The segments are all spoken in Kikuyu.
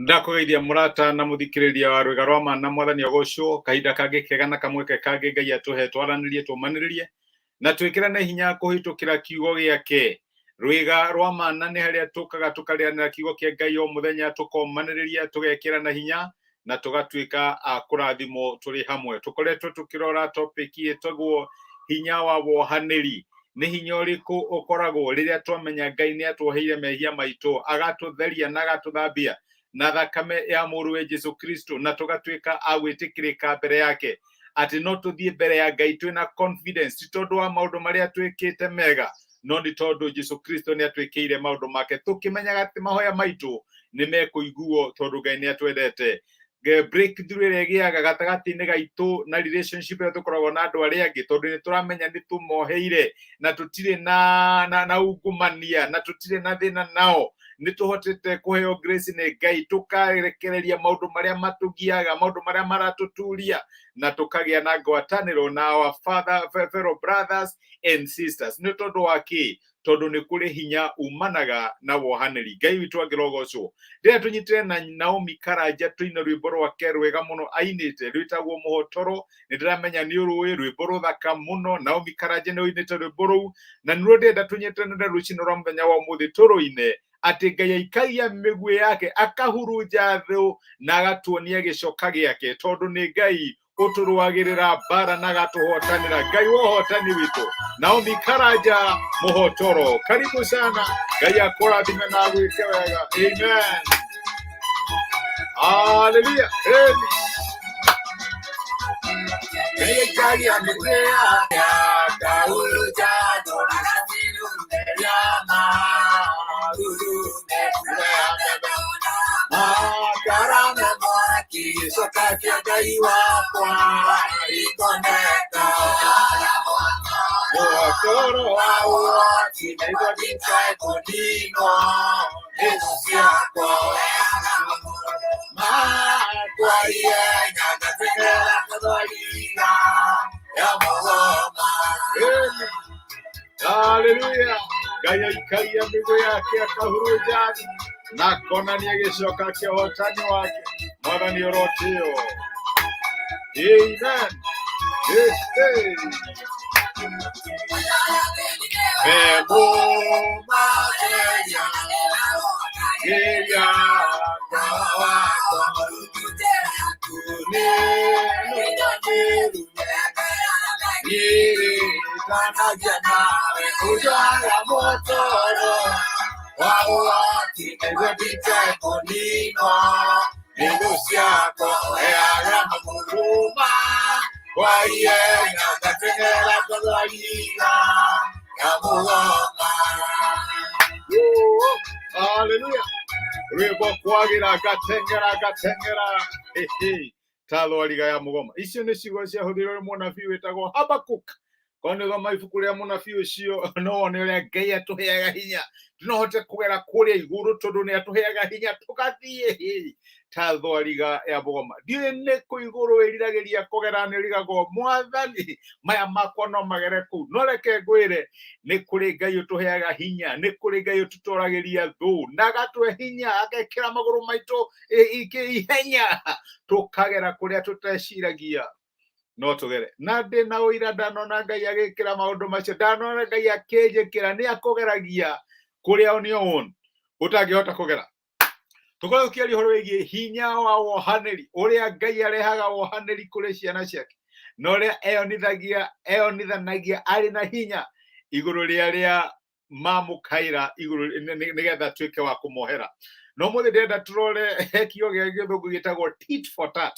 Ndakũgeithia mũrata na mũthikĩrĩria wa rwĩga rwa ma na mwathani agocwo kahinda kangĩ kega na kamweke kangĩ Ngai atũhe twaranĩrie tũmanĩrĩrie na twĩkĩrane hinya kũhĩtũkĩra kiugo gĩake. Rwĩga rwa mana nĩ harĩa tũkaga tũkarĩanĩra kiugo kĩa Ngai o mũthenya, tũkomanĩrĩria, tũgekĩrana hinya na tũgatuĩka a kũrathimwo tũrĩ hamwe. Tũkoretwo tũkĩrora topic ĩtagwo hinya wa wohanĩri. Nĩ hinya ũrĩkũ ũkoragwo rĩrĩa twamenya Ngai nĩ atuoheire mehia maitũ, agatũtheria na agatũthambia na thakame ya mũrũwe Jesu Kristo, na tũgatuĩka a gwĩtĩkĩrĩka mbere yake, atĩ no tũthiĩ mbere ya Ngai twĩna confidence, ti tondũ wa maũndũ marĩa twĩkĩte mega, no nĩ tondũ Jesu Kristo nĩ atwĩkĩire maũndũ make, tũkĩmenyaga atĩ mahoya maitũ nĩ mekũiguo tondũ Ngai nĩ atwendete. Breakthrough ĩrĩa ĩgĩaga gatagatĩ-inĩ gaitũ na relationship ĩrĩa tũkoragwo na andũ arĩa angĩ, tondũ nĩ tũramenya nĩ tũmoheire na tũtirĩ na ungumania na tũtirĩ na thĩna nao, nĩ tũhotete kũheo grace nĩ Ngai, tũkarekereria maũndũ marĩa matũgiaga, maũndũ marĩa maratũturia, na tũkagĩa na ngwatanĩro na our father, fellow brothers and sisters. Nĩ tondũ wa kĩ? Tondũ nĩ kũrĩ hinya umanaga na wohanĩri. Ngai witũ angĩrogocwo. Rĩrĩa tũnyitĩre na Naomi Karanja tũine rwĩmbo rwake rwega mũno ainĩte rwĩtagwo Mũhotoro. Nĩ ndĩramenya nĩ ũrũĩ rwĩmbo rũthaka mũno. Naomi Karanja nĩ ũinĩte rwĩmbo rũu na nĩruo ndĩrenda tũnyitane rũcinĩ rwa mũthenya wa ũmũthĩ tũrũine, atĩ Ngai aikagia mĩguĩ yake akahurunja thũ na agatuonia gĩcoka gĩake, tondũ nĩ Ngai ũtũrũagĩrĩra mbara na agatũhotanĩra. Ngai wa ũhotani witũ. Naomi Karanja, Mũhotoro, karibu sana. Ngai akũrathime na agwĩke wega. Amen, haleluya, amen. Ngai aikagia mĩguĩ yake akahurunja thũ Makarana mwaki gĩcoka kĩa Ngai wakwa ikoneka mũhotoro wa ũhoti nĩguo ndikae kũninwo nĩ thũ ciakwa matwarie nyangateng'era tũthwariga ya mũgoma. Haleluya. Ngai aikagia mĩguĩ yake akahurunja thĩ na akonania gĩcoka kĩa ũhotani wake. Mwathani ũrotĩo. Amen. Hey, hey. Memo Geria wakwa Nirikanagia nawe ujara motoro wa ũhoti nĩguo ndikae kũninwo nĩ thũ ciakwa heaga magũrũ kwa ihenya ngateng'era tũthwariga ya mũgoma. Haleluya. Rwĩmbo kwagĩra ngateng'era ngateng'era. Hey, hey. Ta thwariga ya mũgoma. Icio nĩ ciugo ciahũthĩirwo nĩ mũnabii wĩtagwo Habakuk. Korwo nĩ ũthoma ibuku rĩa mũnabii ũcio no wone ũrĩa Ngai atũheaga hinya no hote kũgera kũrĩa igũrũ, tondũ nĩ atũheaga hinya tũgathiĩ ta thwariga ya mũgoma. Ndiũĩ nĩ kũ igũrũ wĩriragĩria kũgera, nĩ ũrigagwo mwathani maya makwa no magere kũu. No reke ngwĩre, nĩ kũrĩ Ngai ũtũheaga hinya, nĩ kũrĩ Ngai ũtũtoragĩria thũ na agatũhe hinya, agekĩra magũrũ maitũ ihenya tũkagera kũrĩa tũteciragia no tũgere. Na ndĩ na ũira, ndanona Ngai agĩkĩra maũndũ macio, ndanona Ngai akĩnjĩkĩra. Nĩ akũgeragia kũrĩa on your own ũtangĩhota kũgera. Tũkorwo tũkĩaria ũhoro wĩgiĩ hinya wa wohanĩri, ũrĩa Ngai arehaga wohanĩri kũrĩ ciana ciake na ũrĩa eyonithagia eyonithanagia arĩ na hinya igũrũ rĩa arĩa mamũkaĩra igũrũ nĩgetha tuĩke wa kũmohera. No mũthĩ ndĩrenda tũrore he kiugo gĩa gĩthũngũ gĩtagwo tit for tat.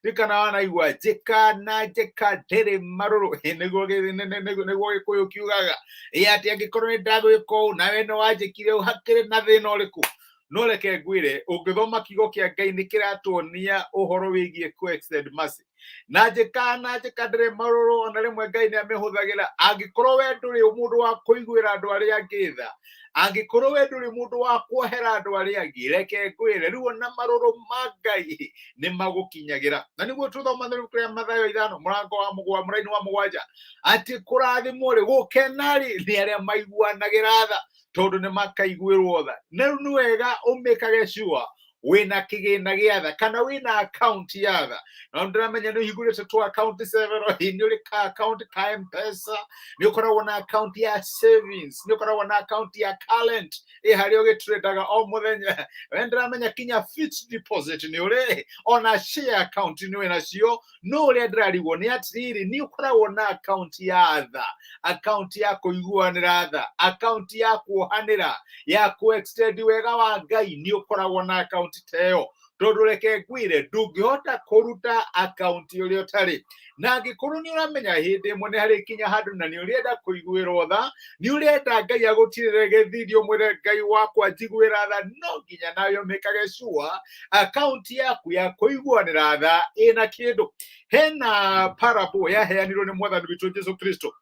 Ndikana wanaigua njĩka na njĩka ndĩrĩ marũrũ, nĩguo nĩguo gĩkũyũ kiugaga ĩ atĩ angĩkorwo nĩ ndagwĩka ũũ nawe nĩ wanjĩkire ũũ, hakĩrĩ na thĩna ũrĩkũ? No reke ngwĩre, ũngĩthoma kiugo kĩa Ngai nĩ kĩratuonia ũhoro wĩgiĩ kũ extend mercy na njĩka na njĩka ndĩrĩ marũrũ. Ona rĩmwe Ngai nĩ amĩhũthagĩra. Angĩkorwo we ndũrĩ mũndũ wa kũiguĩra andũ arĩa angĩ tha, angĩkorwo we ndũrĩ mũndũ wa kuohera andũ arĩa angĩ, reke ngwĩre rĩu ona marũrũ ma Ngai nĩ magũkinyagĩra. Na nĩguo tũthoma rĩu kũrĩa Mathayo 5 mũrango wa mũgwa mũraini wa 7, atĩ kũrathimwo rĩ, gũkena rĩ, nĩ arĩa maiguanagĩra tha, tondũ nĩ makaiguĩrwo tha. Na rĩu nĩ wega ũmĩkage sure. Wĩna kĩgĩna gĩa tha kana wĩna akaunti ya tha? Na ndĩramenya nĩ ũhingũrĩte tũ akaunti several. Nĩ ũrĩ ka akaunti ka Mpesa, nĩ ũkoragwo na akaunti ya savings, nĩ ũkoragwo na akaunti ya current ĩ harĩa ũgĩtrendaga o mũthenya. We ndĩramenya kinya fixed deposit nĩ ũrĩ, ona share account nĩ wĩ nacio. No ũrĩa ndĩrarigwo nĩ atĩrĩrĩ, nĩ ũkoragwo na akaunti ya tha, akaunti ya kũiguanĩra tha, akaunti ya kuohanĩra, ya ku extend wega wa Ngai? Nĩ ũkoragwo na akaunti ta ĩyo? Tondũ reke ngwĩre, ndũngĩhota kũruta akaunti ũrĩa ũtarĩ. Na angĩkorwo nĩ ũramenya hĩndĩ ĩmwe nĩ harĩ kinya handũ na nĩ ũrenda kũiguĩrwo tha, nĩ ũrenda Ngai agũtirĩre gĩthithi, ũmwĩre, "Ngai wakwa, njiguĩra tha," no nginya nawe ũmĩkage sure akaunti yaku ya kũiguanĩra tha ĩna kĩndũ. Hena parable yaheanirwo nĩ Mwathani witũ Jesu Kristo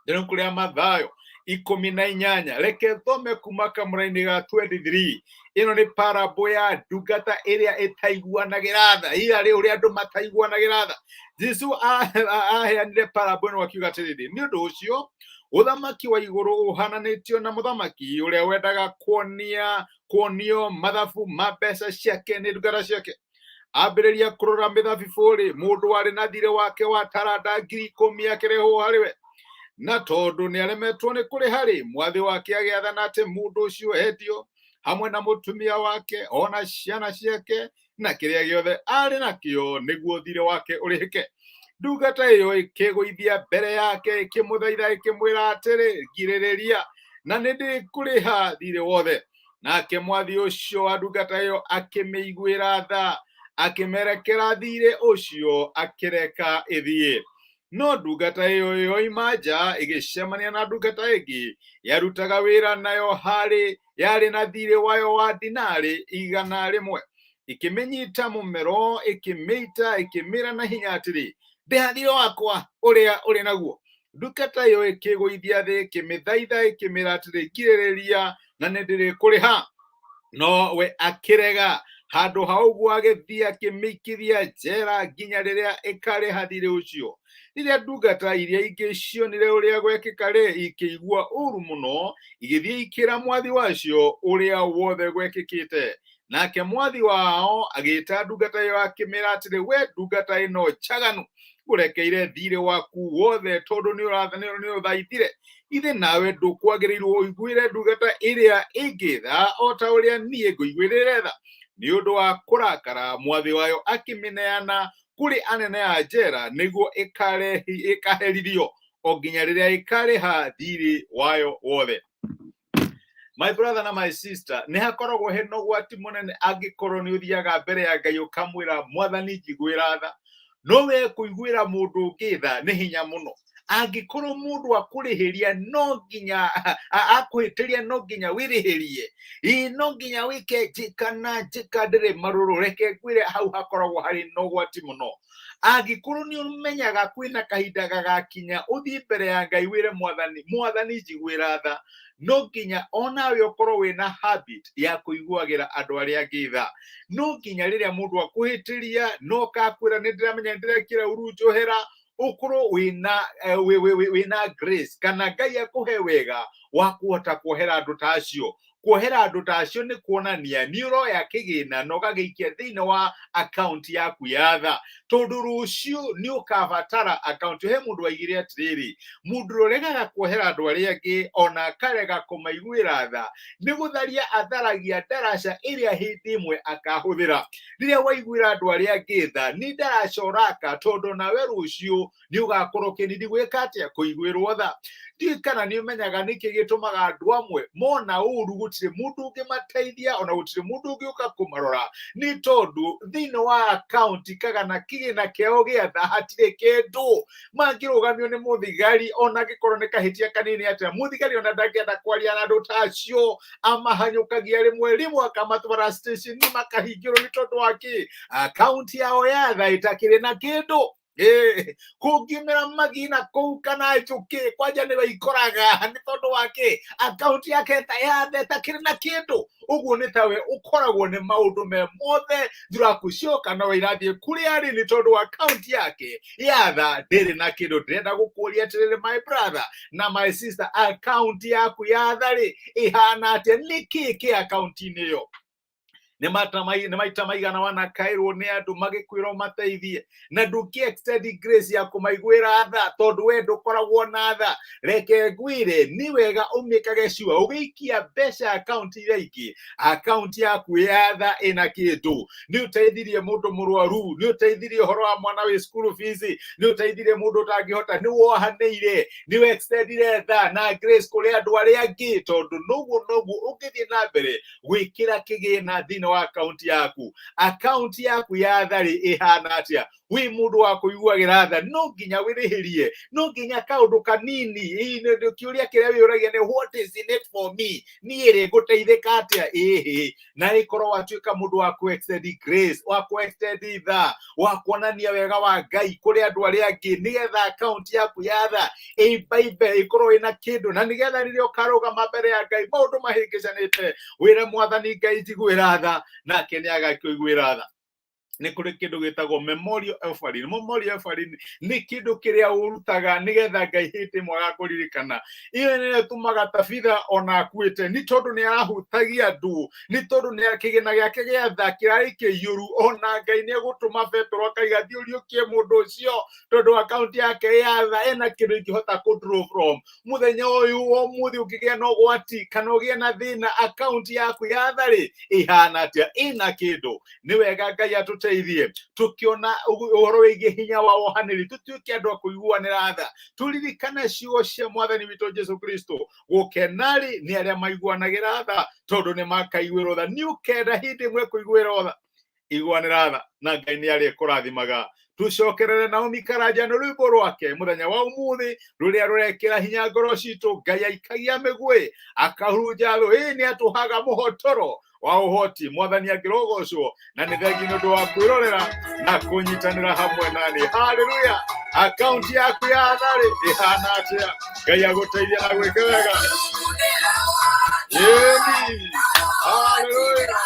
ndĩrĩ kũrĩa Mathayo 18. Reke thome kuma kamũra-inĩ ga 23. Ĩno nĩ parable ya ndungata ĩrĩa ĩtaiguanagĩra tha, ira rĩ ũrĩa andũ mataiguanagĩra tha. Jesu aheanire parable ĩno akiuga atĩrĩrĩ, "Nĩ ũndũ ũcio ũthamaki wa igũrũ ũhananĩtio na mũthamaki ũrĩa wendaga kuonio mathabu ma mbeca ciake nĩ ndungata ciake. Ambĩrĩria kũrora mĩthabibũ-rĩ, mũndũ warĩ na thirĩ wake wa taranda 10,000 akĩrehwo harĩ we. Na tondũ nĩaremetwo nĩ kũrĩha-rĩ, mwathi wake agĩathana atĩ mũndũ ũcio endio hamwe na mũtumia wake ona ciana ciake na kĩrĩa gĩothe arĩ nakĩo, nĩguo thirĩ wake ũrĩhĩke. Ndungata ĩyo ĩkĩgũithia mbere yake, ĩkĩmũthaitha, ĩkĩmwĩra atĩrĩ, 'Ngirĩrĩria, na nĩ ndĩkũrĩha thirĩ wothe.' Nake mwathi ũcio wa ndungata ĩyo akĩmĩiguĩra tha, akĩmerekera thirĩ ũcio, akĩreka ĩthiĩ. No ndungata ĩyo yoima nja, ĩgĩcemania na ndungata ĩngĩ yarutaga wĩra nayo harĩ yarĩ na thirĩ wayo wa dinarĩ 100. Ĩkĩmĩnyita mũmero, ĩkĩmĩita, ĩkĩmĩra na hinya atĩrĩ, 'Ndĩha thirĩ wakwa ũrĩa ũrĩ naguo.' Ndungata ĩyo ĩkĩgũithia thĩ, ĩkĩmĩthaitha, ĩkĩmĩra atĩrĩ, 'Ngirĩrĩria, na nĩ ndĩrĩkũrĩha.' No we akĩrega. Handũ ha ũguo agĩthiĩ akĩmĩikithia njera nginya rĩrĩa ĩkarĩha thirĩ ũcio. Rĩrĩa ndungata iria ingĩ cionire ũrĩa gwekĩka rĩ, ikĩigua ũru mũno, igĩthiĩ ikĩra mwathi wacio ũrĩa wothe gwekĩkĩte. Nake mwathi wao agĩta ndungata ĩyo, akĩmĩra atĩrĩ, 'We ndungata ĩno njaganu, ngũrekeire thirĩ waku wothe tondũ nĩ ũthaithire. Ithe nawe ndũkwagĩrĩirwo ũiguĩre ndungata ĩrĩa ĩngĩ tha o ta ũrĩa niĩ ngũiguĩrĩre tha?' Nĩ ũndũ wa kũrakara, mwathi wayo akĩmĩneana kũrĩ anene a njera nĩguo ĩkaherithio o nginya rĩrĩa ĩkarĩha thirĩ wayo wothe." My brother na my sister, nĩ hakoragwo hena ũgwati mũnene angĩkorwo nĩ ũthiaga mbere ya Ngai ũkamwĩra, "Mwathani, njiguĩra tha," no we kũiguĩra mũndũ ũngĩ tha nĩ hinya mũno. Angĩkorwo mũndũ akũrĩhĩria no nginya akũhĩtĩria, no nginya wĩrĩhĩrie, ĩ no nginya wĩke njĩka na njĩka ndĩrĩ marũrũ, reke ngwĩre, hau hakoragwo harĩ na ũgwati mũno. Angĩkorwo nĩ ũmenyaga kwĩna kahinda gagakinya ũthiĩ mbere ya Ngai wĩre Mwathani, "Mwathani, njiguĩra tha," no nginya onawe ũkorwo wĩna habit ya kũiguagĩra andũ arĩa angĩ tha. No nginya rĩrĩa mũndũ akũhĩtĩria no kakwĩra, "Nĩ ndĩramenya nĩ ndĩrekire ũru, njohera," ũkorwo wĩna wĩna grace kana Ngai akũhe wega wa kũhota kuohera andũ ta acio. Kuohera andũ ta acio nĩ kuonania nĩ ũroya kĩgĩna na ũgagĩikia thĩinĩ wa akaunti yaku ya tha, tondũ rũciũ nĩ ũkabatara akaunti. He mũndũ waigire atĩrĩrĩ, mũndũ ũrĩa ũregaga kuohera andũ arĩa angĩ ona akarega kũmaiguĩra tha, nĩ gũtharia atharagia ndaraca ĩrĩa hĩndĩ ĩmwe akahũthĩra. Rĩrĩa waiguĩra andũ arĩa angĩ tha, nĩ ndaraca ũraka, tondũ nawe rũciũ nĩ ũgakorwo ũkĩnidi gwĩka atĩa? Kũiguĩrwo tha. Ndiũĩ kana nĩ ũmenyaga nĩkĩ gĩtũmaga andũ amwe mona ũru gũtirĩ mũndũ ũngĩmateithia, ona gũtirĩ mũndũ ũngĩũka kũmarora? Nĩ tondũ thĩinĩ wa akaunti kagana kĩgĩna kĩao gĩa tha hatirĩ kĩndũ. Mangĩrũgamio nĩ mũthigari, ona angĩkorwo nĩ kahĩtia kanini atĩa, mũthigari ona ndangĩenda kwaria na andũ ta acio. Amahanyũkagia rĩmwe rĩmwe, akamatwara station, makahingĩrwo. Nĩ tondũ wa kĩ? Akaunti yao ya tha ĩtakĩrĩ na kĩndũ. Kũngiumĩra magina kũu kana njũkĩ, kwanja nĩwe ikoraga. Nĩ tondũ wa kĩ? Akaunti yake ya tha ĩtakĩrĩ na kĩndũ. Ũguo nĩ tawe ũkoragwo nĩ maũndũ me mothe thuraku cioka no irathiĩ kũrĩa arĩ, nĩ tondũ akaunti yake ya tha ndĩrĩ na kĩndũ. Ndĩrenda gũkũria atĩrĩrĩ, my brother na my sister, akaunti yaku ya tha rĩ, ĩhana atĩa? Nĩ kĩĩ kĩ akaunti-inĩ ĩyo? Nĩ maita maigana wanakaĩrwo nĩ andũ magĩkwĩra ũmateithie, na ndũngĩ extend grace ya kũmaiguĩra tha tondũ we ndũkoragwo na tha. Reke ngwĩre, nĩ wega ũmĩkage sure ũgĩikia mbeca akaunti iria ingĩ, akaunti yaku ya tha ĩna kĩndũ. Nĩ ũteithirie mũndũ mũrwaru, nĩ ũteithirie ũhoro wa mwana wĩ cukuru fees, nĩ ũteithirie mũndũ ũtangĩhota, nĩ wohanĩire, nĩ extendire tha na grace kũrĩ andũ arĩa angĩ, tondũ noguo noguo ũngĩthiĩ na mbere gwĩkĩra kĩgĩna thĩinĩ wa akaunti yaku. Akaunti yaku ya tha-rĩ ĩhana atĩa? Wĩ mũndũ wa kũiguagĩra tha, no nginya wĩrĩhĩrie, no nginya kaũndũ kanini. Ĩĩ, kĩũria kĩrĩa wĩyũragia nĩ what is in it for me, niĩ rĩ ngũteithĩka atĩa? Ĩhĩ, na ĩkorwo watuĩka mũndũ wa kũ extend grace, wa kũ extend tha, wa kuonania wega wa Ngai kũrĩ andũ arĩa angĩ, nĩgetha akaunti yaku ya tha ĩimbaimbe, ĩkorwo ĩna kĩndũ, na nĩgetha rĩrĩa ũkarũgama mbere ya Ngai maũndũ mahĩngĩcanĩte, wĩre Mwathani Ngai njiguĩra tha, nake nĩ agakũiguĩra tha. Nĩ kũrĩ kĩndũ gĩtagwo memorial offering. Memorial offering nĩ kĩndũ kĩrĩa ũrutaga nĩgetha Ngai hĩndĩ ĩmwe agakũririkana. Ĩyo nĩyo ĩtũmaga Tabitha ona akuĩte, nĩ tondũ nĩ arahutagia andũ, nĩ tondũ nĩ kĩgĩna gĩake gĩa tha kĩrarĩ kĩiyũru. Ona Ngai nĩ egũtũma Petero akaiga thiĩ ũriũkie mũndũ ũcio, tondũ akaunti yake ya tha ĩna kĩndũ ingĩhota kũ draw from. Mũthenya ũyũ wa ũmũthĩ ũngĩgĩa na ũgwati kana ũgĩe na thĩna, akaunti yaku ya tha rĩ ĩhana atĩa? Ĩna kĩndũ? Nĩ wega Ngai atũteithie tũkĩona ũhoro wĩgiĩ hinya wa wohanĩri, tũtuĩke andũ a kũiguanĩra tha, tũririkane ciugo cia Mwathani witũ Jesu Kristo, gũkena-rĩ nĩ arĩa maiguanagĩra tha, tondũ nĩ makaiguĩrwo tha. Nĩ ũkenda hĩndĩ ĩmwe kũiguĩrwo tha, iguanĩra tha, na Ngai nĩ arĩkũrathimaga. Tũcokerere Naomi Karanja na rwĩmbo rwake mũthenya wa ũmũthĩ rũrĩa rũrekĩra hinya ngoro citũ. Ngai aikagia mĩguĩ akahurunja thũ, ĩĩ nĩ atũhaga mũhotoro wa ũhoti. Mwathani angĩrogocwo, na nĩ thengi nĩ ũndũ wa kwĩrorera na kũnyitanĩra hamwe nani. Haleluya! Akaunti yaku ya tharĩ ĩhana atĩa? Ngai agũteithie na gwĩka wega. Ĩni, haleluya.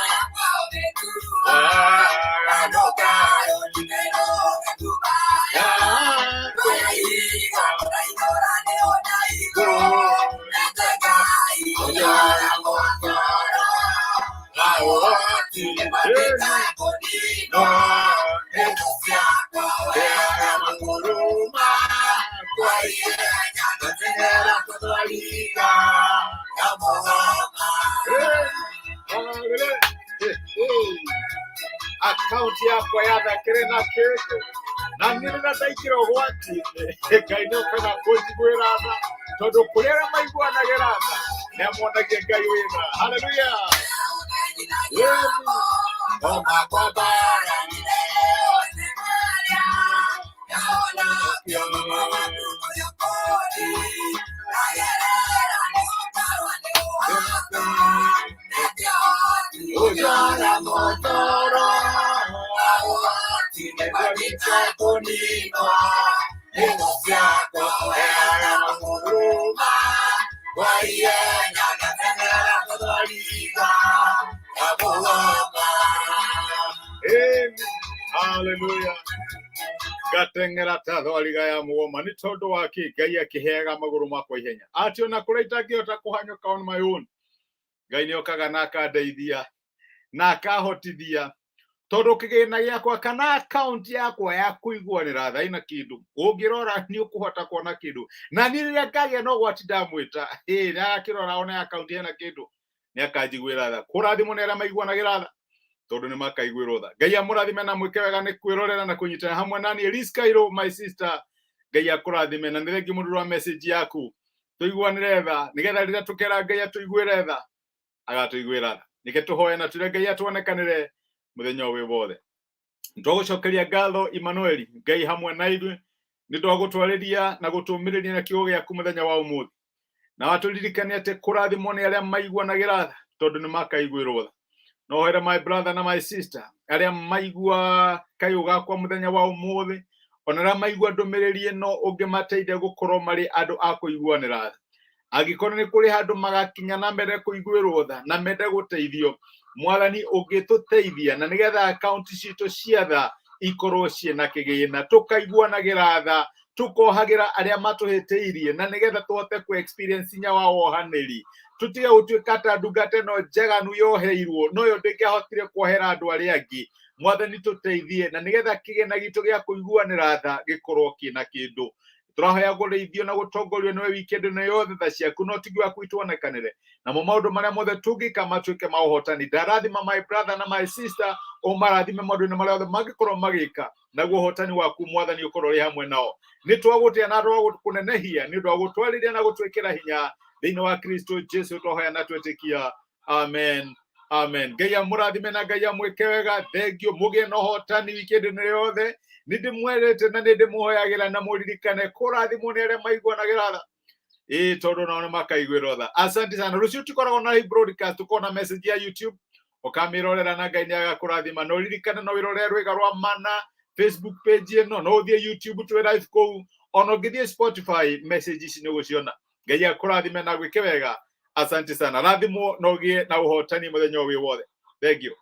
Akaunti yakwa yathakĩre na kĩndũ, na niĩ rĩrĩa ndaingĩra ũgwati, Ngai nĩ okaga kũnjiguĩra tha, tondũ kũrĩ arĩa maiguanagĩra tha nĩ amonagia Ngai wĩra. Haleluya! Amen. Hallelujah. Ngateng'era ta thwariga ya mũgoma, nĩ tondũ wa kĩ? Ngai akĩheaga magũrũ makwa ihenya, atĩ ona kũrĩa itangĩhota kũhanyũka on my own, Ngai nĩ okaga na akandeithia na akahotithia, tondũ kĩgĩna gĩakwa kana akaunti yakwa ya kũiguanĩra tha ĩna kĩndũ. Ũngĩrora nĩ ũkũhota kuona kĩndũ, na niĩ rĩrĩa ngagĩa na ũgwati ndamwĩta, ĩ nĩ agakĩrora one akaunti hena kĩndũ, nĩ akanjiguĩra tha. Kũrathimwo nĩ arĩa maiguanagĩra tha, tondũ nĩ makaiguĩrwo tha. Ngai amũrathime na mwĩke wega nĩ kwĩrorera na kũnyitana hamwe na niĩ. Liz Cairo, my sister, Ngai akũrathime, na nĩ thengi mũndũ wa message yaku. Tũiguanĩre tha nĩgetha rĩrĩa tũkera Ngai atũiguĩre tha, agatũiguĩra tha. Nĩke tũhoe na twĩre Ngai atuonekanĩre mũthenya ũyũ wothe. Twagũcokeria ngatho Emmanuel, Ngai hamwe na ithuĩ, nĩ twagũtwarĩria na gũtũmĩrĩria na kiugo gĩaku mũthenya wa ũmũthĩ, na watũririkania atĩ kũrathimwo nĩ arĩa maiguanagĩra tha, tondũ nĩ makaiguĩrwo tha. No hoere my brother na my sister arĩa maigua kayũ gakwa mũthenya wa ũmũthĩ, ona arĩa maigua ndũmĩrĩri ĩno, ũngĩmateithia gũkorwo marĩ andũ a kũiguanĩra tha. Angĩkorwo nĩ kũrĩ handũ magakinya na mende kũiguĩrwo tha na mende gũteithio, Mwathani ũngĩtũteithia na nĩgetha akaunti citũ cia tha ikorwo ciĩna kĩgĩna, tũkaiguanagĩra tha. Tũkohagĩra arĩa matũhĩtĩirie na nĩgetha tũhote kũ experience hinya wa wohanĩri. Tũtige gũtuĩka ta ndungata ĩno njaganu yoheirwo noyo ndĩngĩahotire kuohera andũ arĩa angĩ. Mwathani tũteithie na nĩgetha kĩgĩna gitũ gĩa kũiguanĩra tha gĩkorwo kĩna kĩndũ. Tũrahoya gũrĩithio na gũtongorio nĩwe wikendi ĩno yothe, tha ciaku na ũtigi waku ituonekanĩre, namo maũndũ marĩa mothe tũngĩka matuĩke ma ũhotani. Ndarathima my brother na my sister, ũmarathime maũndũ-inĩ marĩa othe mangĩkorwo magĩka, naguo ũhotani waku Mwathani ũkorwo ũrĩ hamwe nao. Nĩ twagũtĩa na twagũkũnenehia nĩ ũndũ wa gũtwarĩria na gũtwĩkĩra hinya thĩinĩ wa Kristo Jesu twahoya na twetĩkia, amen, amen. Ngai amũrathime na Ngai amwĩke wega. Thengio, mũgĩe na ũhotani wikendi ĩno yothe. Nĩ ndĩmwerĩte na nĩ ndĩmũhoyagĩra, na mũririkane kũrathimwo nĩ arĩa maiguanagĩra tha, ĩĩ, tondũ nao nĩ makaiguĩrwo tha. Asante sana. Rũciũ tũkoragwo na live broadcast, tũkorwo na message ya YouTube ũkamĩrorera, na Ngai nĩ agakũrathima. No ririkane no wĩrorere Rwĩga rwa Mana Facebook page ĩno, no ũthiĩ YouTube twĩ live kũu, ona ũngĩthiĩ Spotify message ici nĩ ũgũciona. Ngai akũrathime na gwĩke wega. Asante sana, rathimwo na ũgĩe na ũhotani mũthenya wĩ wothe. Thank you.